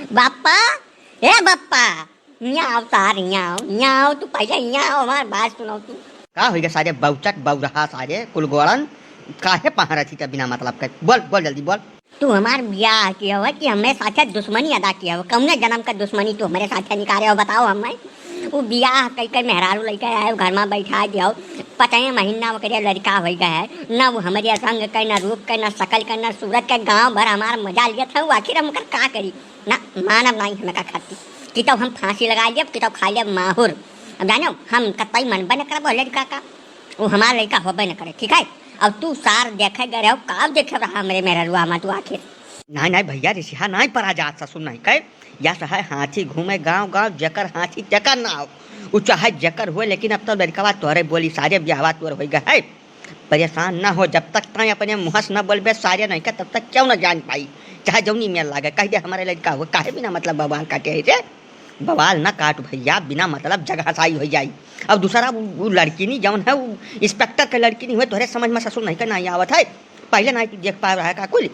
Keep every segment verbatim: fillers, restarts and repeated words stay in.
बाप्पा, ए बाप्पा, यहाँ आओ सार, यहाँ आओ, यहाँ आओ, तू पहले यहाँ आओ, हमार बात सुनो तू। का होइगा सारे बौचट बौरहा सारे कुलगोड़न, काहे पहाड़ा थी बिना मतलब के? बोल, बोल जल्दी बोल। तू हमार बियाह किया हुआ कि हमरे साथे दुश्मनी अदा किया हुआ? कौने जन्म का दुश्मनी तू हमरे साथे निकाले हो, बताओ हमें। वो बियाह कई कई मेहरारू लइके आए, घर में बैठा दिया हो, पता है महीना ओकरे लड़का हो गया है, ना वो हमारे रंग के, ना रूप के, ना शकल के, ना सूरत के, गांव भर हमार मजा लिया था, वो आखिर हम ओकर का करी? ना, मानब नाई हमें का खाती। कि तो हम फांसी लगा लेब, कि तो खा लेब माहुर। अब जानो, हम कतई मनबे न करब लड़का का, वो हमार लड़का होबे न करे, ठीक है? अब तू सार देखे गए रहो, का देखे रहा हमरे मेहररुआ में तू आखिर? नाई, नाई भैया, रिसिहा नाई परा जात ससुर नाई कहे। या सहाय हाथी घूमे गांव गांव, जेकर हाथी तेकर नाव। उ चाहे जेकर होए, लेकिन अब तो लड़कवा तोहरे बोली, सारे ब्याहवा तोर होई गए है। परेशान ना हो, जब तक ताई अपने मुँह से न बोलबे सारे नहीं का, तब तक क्यों न जान पाई। चाहे जौनी मेल लागे, कह दे हमारे लड़का हो, काहे बिना मतलब बवाल काटे है रे? बवाल ना काट भैया, बिना मतलब जगह हसाई हो जाई। अब दूसरा उ, उ लड़किनी जौन है, उ इंस्पेक्टर के लड़किनी हुए, तोहरे समझ में ससुर नहीं का नहीं आवत है। पहले नहीं तू देख पा रहा है का कुल?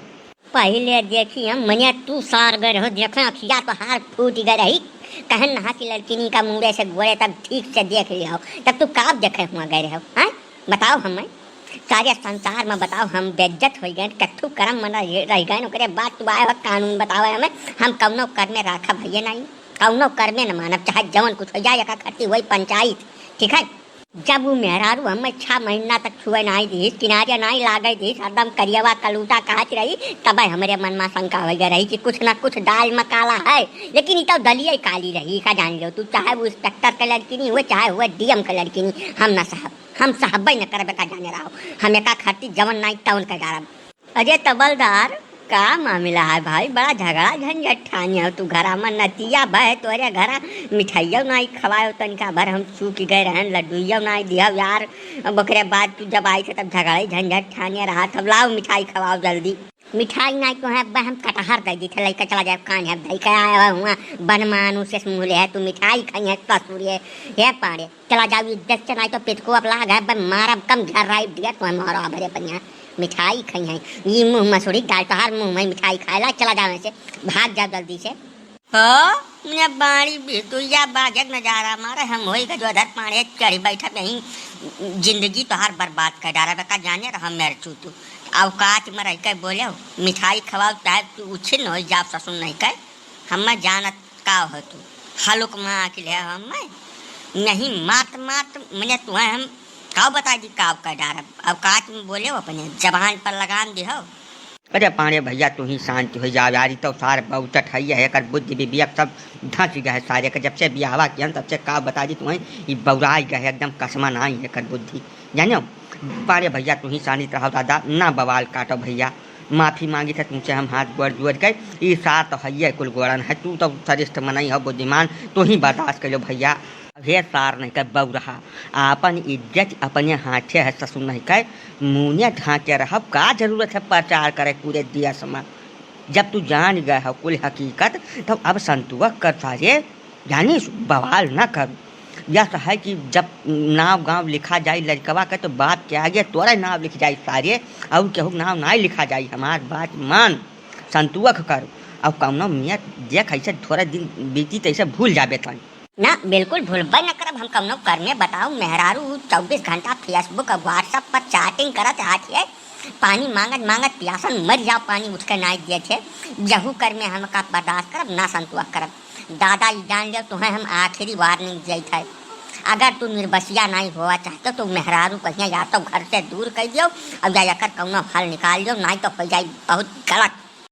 पहिले देखी हम, मने तू सार गए रहो, देखे अखिया तोहार फूट गए रही। कहन नहा की लड़किनी का मुड़े से गोड़े तक ठीक से देख लिया हो, तब तू काब देखे हुआ गए रहो, हैं? बताओ हमें, सारे संसार में बताओ, हम बेइज्जत हो गए, कत्थू करम मन रह रह गए, ओकरे बाद तू आए हो कानून बतावे हमें, हम कौनो कर में राखब है ये नहीं, कौनो कर में न मानब, चाहे जवन कुछ हो जाए, एका खर्ची वही पंचायत, ठीक है? जब वो मेहरारू हमें छह महीना तक छुए नाई दीस, किनारे नाई लागे दीस, हरदम करियवा कलूटा कहत रही, तब हमरे मन में शंका हो गया रही कि कुछ ना कुछ दाल में काला है। लेकिन ई तो दलिया काली रही, का जान लो तू, चाहे वो इंस्पेक्टर के लड़की नहीं हुए, चाहे हुए डीएम के लड़की नहीं, हम ना सहब, हम सहबे न करबे, का जाने रहो, हम एका खातिर जवन नाई तवन कर डारब। अरे तबलदार, का मामला है भाई? बड़ा झगड़ा झंझट ठानी हो तू घरा में, नतिया बहे तोरे घरा, मिठाइयो नाई खवायो, तनिका भर हम चूक गए रहन, लड्डुइयो नाई दिहव यार। अब ओकरे बाद तू जब आई थे तब झगड़ा झंझट ठानी रहा, तब लाओ मिठाई खवाओ जल्दी। मिठाई नाई तो है, अब हम कटहर दे दी थे, लइका चला जाए, कान है, दई के आया हुआ, बन मानुष से मुँह ले है, तू मिठाई खाई है, ससुर ये, हे पाड़े। चला जाओ इज्जत से, नाई तो पितको अब लाग है, बन मारब कम झर्राई दिया तो हम और भरे पनिया मिठाई खाई है। ये मुँह मसूरी डाल तोहार मुँह में मिठाई खाए ला, चला जाओ ऐसे, भाग जाओ जल्दी से। हो, ने बाड़ी बितुइया बाजक नजारा मारे, हम होई गजोधर पाड़े चढ़ी बैठब यहीं, जिंदगी तोहार बर्बाद कर डारा, बेका जाने रहा मेर चूतू। औकात में रह के बोले हो, मिठाई खवाओ चाहे तू उछिन हो जाओ ससुर नहीं कह, हम जानत का हो तू? हलुक माँ के ले हम नहीं मात मात मने तुम्हें हम का बता दी का कर डारब। अब काच में बोले हो अपने जबान पर लगाम दे हो। अरे पाड़े भैया तू ही शांति हो जाओ यार, ई तो सार बहुचट है, है एकर बुद्धि विवेक सब धंस गए है सारे के। जब से बियाहवा किया तब से का बता दी तुम्हें, ई बौराई गए है एकदम, कसमा ना आई है एकर बुद्धि, जानो। पाड़े भैया तू ही शांति रहो दादा, ना बवाल काटो भैया। माफी मांगी थे तुमसे हम हाथ गोड़ जोड़ के। ई सार तो हइये कुल गोड़न है, तू तो श्रेष्ठ मनई हो, बुद्धिमान, तू ही बर्दाश्त कर लो भैया। अब हे सार नहीं कर बऊ रहा, आपन इज्जत अपने हाथे है ससुर नहीं कर, मुँह ढांके रहब, का जरूरत है प्रचार करे पूरे देश में? जब तू जान गए हो कुल हकीकत, तब अब संतुआ कर सारे, जानिस, बवाल ना कर। यह तो है कि जब नाव गांव लिखा जाए लड़कवा के, तो बाप के आगे तोरा नाव लिख जाए सारे, और केहू नाव ना लिखा जाए। हमार बात मान, संतुअख कर। और कौनो मियाँ देख, ऐसे थोड़ा दिन बीती, तो ऐसे भूल जाबे तन। ना, बिल्कुल भूलबे न करब हम कौनो कर में। बताओ, मेहरारू चउबीस घंटा Facebook और WhatsApp पर chatting करत रहत है, पानी मांगत मांगत प्यासन मर जाओ, पानी उठ के नाई दिए थे, यहू कर में हम का बर्दाश्त करब, ना संतुआ करब। दादा, ई जान लियो, तुम्हें हम आखिरी warning दिए थे, अगर तू निर्बसिया नाई होवा चाहते तो मेहरारू कहिया या तो घर से दूर कर दियो, और या एकर कौनो हल निकाल लियो, नाई तो हो जाई बहुत गलत।